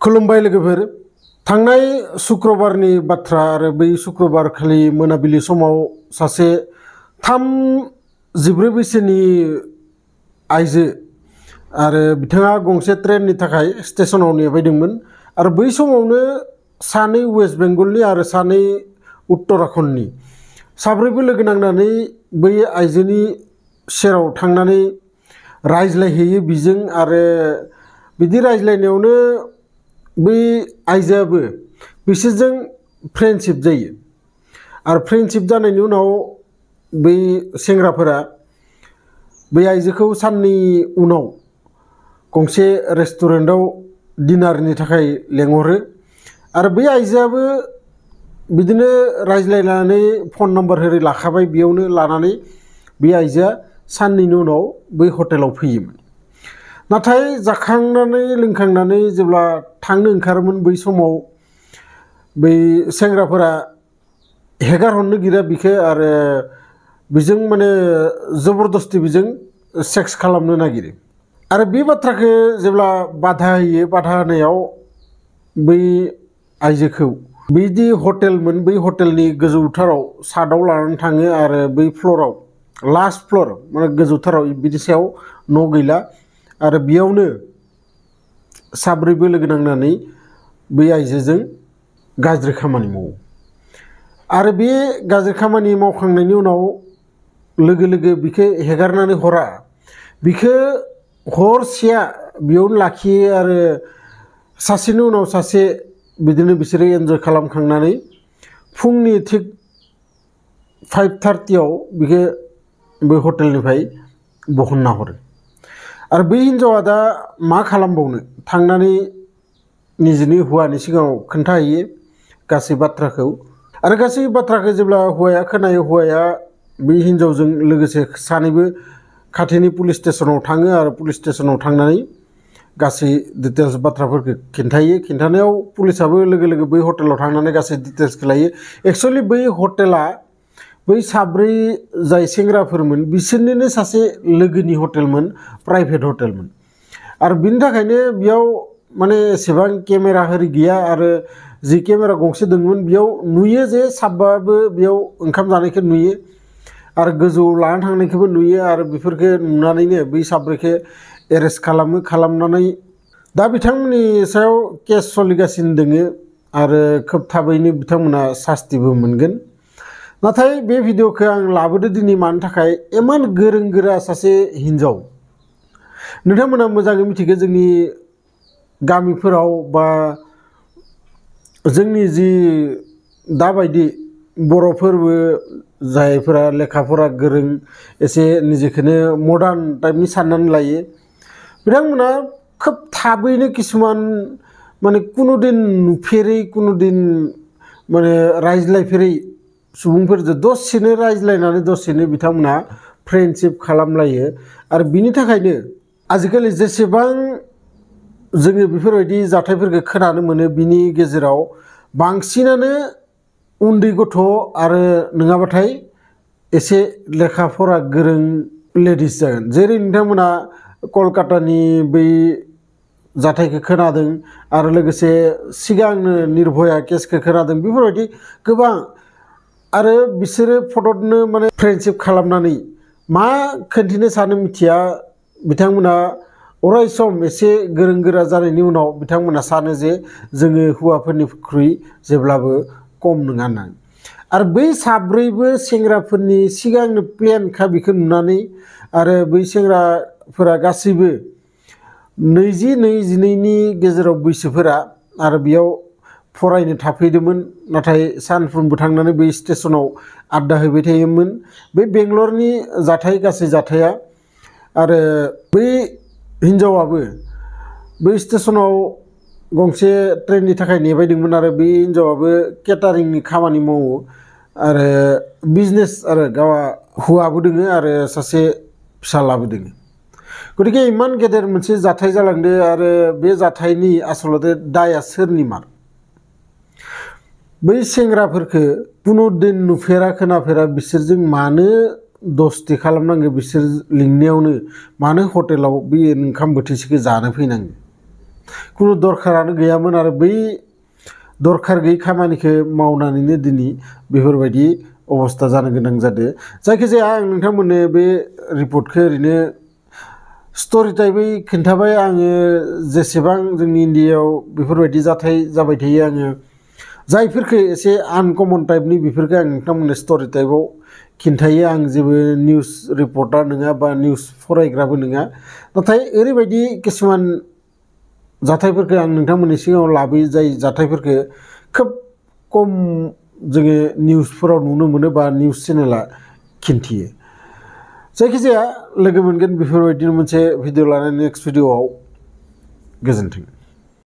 खुलुमबाय लोगोफोर थांनाय शुक्रबारनि बाथ्रा आरो बै शुक्रबार खालि मोनाबिलि समाव सासे 34 बैसोनि आइजो आरो बिथाङा गंसे ट्रेननि थाखाय स्टेशनाव नेबायदोंमोन आरो बै समावनो सानै वेस्ट बेंगलनि आरो सानै उत्तराखन्डनि साब्रैबो लोगो नांनानै बै आइजोनि सेराव थांनानै रायज्लायहैयो बिजों आरो बिदि रायज्लायनायावनो बै आइजोआबो बिसोरजों फ्रेन्डशिप जायो आरो फ्रेन्डशिप जानायनि उनाव बै सेंग्राफोरा बै आइजोखौ साननि उनाव गंसे रेस्टुरेन्टआव डिनारनि थाखाय लेंहरो आरो बै आइजोआबो बिदिनो रायज्लायनानै फन नाम्बार होरि लाखाबाय बेयावनो लानानै बै आइजोआ साननैनि उनाव बै हटेलाव फैयोमोन। नाथाय जाखांनानै लोंखांनानै जेब्ला थांनो ओंखारोमोन बै समाव बै सेंग्राफोरा हेगार हरनो गिरा बिखो आरो बिजों माने जबरदस्ति बिजों सेक्स खालामनो नागिरो आरो बे बाथ्राखौ जेब्ला बाधा होयो बाधा होनायाव बै आइजोखौ बिदि हटेलमोन बै हटेलनि गोजौथाराव सादाव लानानै थाङो आरो बै फ्ल'राव लास्ट फ्ल'र माने गोजौथाराव बिनि सायाव न' गैला आरो बेयावनो साब्रैबो लोगो नांनानै बै आइजोजों गाज्रि खामानि मावो आरो बे गाज्रि खामानि मावखांनायनि उनाव लोगो लोगो बिखौ हेगारनानै हरा बिखौ हरसेया बेयावनो लाखियो आरो सासेनि उनाव सासे बिदिनो बिसोरो एन्जय खालामखांनानै फुंनि थिग 5:30 बिखौ बै हटेलनिफ्राय बहनना हरो आरो बै हिन्जावा दा मा खालामबावनो थांनानै निजेनि हौवानि सिगाङाव खोन्थाहैयो गासै बाथ्राखौ आरो गासै बाथ्राखौ जेब्ला हौवाया खोनायो हौवाया बै हिन्जावजों लोगोसे सानैबो खाथिनि पुलिस स्टेशनाव थाङो आरो पुलिस स्टेशनाव थांनानै गासै डिटेल्स बाथ्राफोरखौ खिन्थानायाव पुलिसाबो लोगो लोगो बै हटेलाव थांनानै गासै डिटेल्सखौ लायो। एक्सुवेलि बै हटेला बै साब्रै जाय सेंग्राफोरमोन बिसोरनिनो सासे लोगोनि हटेलमोन प्राइभेट हटेलमोन आरो बिनि थाखायनो बेयाव माने एसेबां केमेरा होरि गैया आरो जि केमेरा गंसे दंमोन बेयाव नुयो जे साबाबो बेयाव ओंखाम जानायखौ नुयो आरो गोजौआव लानानै थांनायखौबो नुयो आरो बेफोरखौ नुनानैनो बै साब्रैखौ एरेस्ट खालामनानै दा बिथांमोननि सायाव केस सोलिगासिनो दोङो आरो खोब थाबैनो बिथांमोना सास्तिबो मोनगोन। नाथाय बे भिडिअखौ आं लाबोदो दिनै मानो थाखाय इमान गोरों गोरा सासे हिन्जाव नोंथांमोना मोजाङै मिथिगौ जोंनि गामिफोराव बा जोंनि जि दाबायदि बर'फोरबो जायफोरा लेखाफोरा गोरों एसे निजेखौनो मडार्न टाइपनि साननानै लायो बिथांमोना खोब थाबैनो किसुमान माने कुनुदिन नुफेरै कुनुदिन माने रायज्लायफेरै सुबुंफोरजों दसेनो रायज्लायनानै दसेनो बिथांमोना फ्रेन्डशिप खालामलायो आरो बिनि थाखायनो आजिखालि जेसेबां जोङो बेफोरबायदि जाथायफोरखौ खोनानो मोनो बिनि गेजेराव बांसिनानो उन्दै गथ' आरो नङाबाथाय एसे लेखा फरा गोरों लेडिस जागोन जेरै नोंथांमोना कलकातानि बै जाथायखौ खोनादों आरो लोगोसे सिगांनो निर्भया केसखौ खोनादों बेफोरबायदि गोबां आरो बिसोरो फटकनो माने फ्रेन्डशिप खालामनानै मा खोन्थिनो सानो मिथिया बिथांमोना अराय सम एसे गोरों गोरा जानायनि उनाव बिथांमोना सानो जे जोङो हौवाफोरनिख्रुइ जेब्लाबो खम नङा होनना आरो बै साब्रैबो सेंग्राफोरनि सिगांनो प्लेनखा बेखौ नुनानै आरो बै सेंग्राफोरा गासैबो 20-22नि गेजेराव बैसोफोरा आरो बेयाव फरायनो थाफैदोंमोन नाथाय सानफ्रोमबो थांनानै बै स्टेशनाव आड्डा हैबाय थायोमोन बै बेंगलरनि जाथाय गासै जाथाया आरो बै हिन्जावाबो बै स्टेशनाव गंसे ट्रेननि थाखाय नेबायदोंमोन आरो बै हिन्जावाबो केटारिंनि खामानि मावो आरो बिजनेस आरो गावहा हौवाबो दोङो आरो सासे फिसालाबो दोङो गतिके इमान गेदेर मोनसे जाथाय जालांदो आरो बे जाथायनि आसलते दाया सोरनि मार बै सेंग्राफोरखौ कुनुदिन नुफेरा खोनाफेरा बिसोरजों मानो दस्ति खालामनांगौ बिसोर लिंनायावनो मानो हटेलाव बे ओंखाम बोथिसेखौ जानो फैनांगौ खुनु दरखारानो गैयामोन आरो बै दरखार गैयै खामानिखौ मावनानैनो दिनै बेफोरबायदि अबस्था जानो गोनां जादों जायखिजाया आं नोंथांमोननो बे रिपर्टखौ ओरैनो स्ट'रि टाइपै खिन्थाबाय आङो जेसेबां जोंनि इन्डियायाव बेफोरबायदि जाथाय जाबाय थायो आङो जायफोरखौ एसे आनकमन टाइपनि बेफोरखौ आं नोंथांमोननो स्ट'रि टाइपआव खिन्थायो आं जेबो निउस रिपर्टार नङा बा निउस फरायग्राबो नङा नाथाय ओरैबायदि किसुमान जाथायफोरखौ आं नोंथांमोननि सिगाङाव लाबोयो जाय जाथायफोरखौ खोब खम जोङो निउसफोराव नुनो मोनो बा निउस चेनेला खिन्थियो जायखिजाया लोगो मोनगोन बेफोरबायदिनो मोनसे भिडिअ लानानै नेक्स्ट भिडिअआव गोजोन्थों।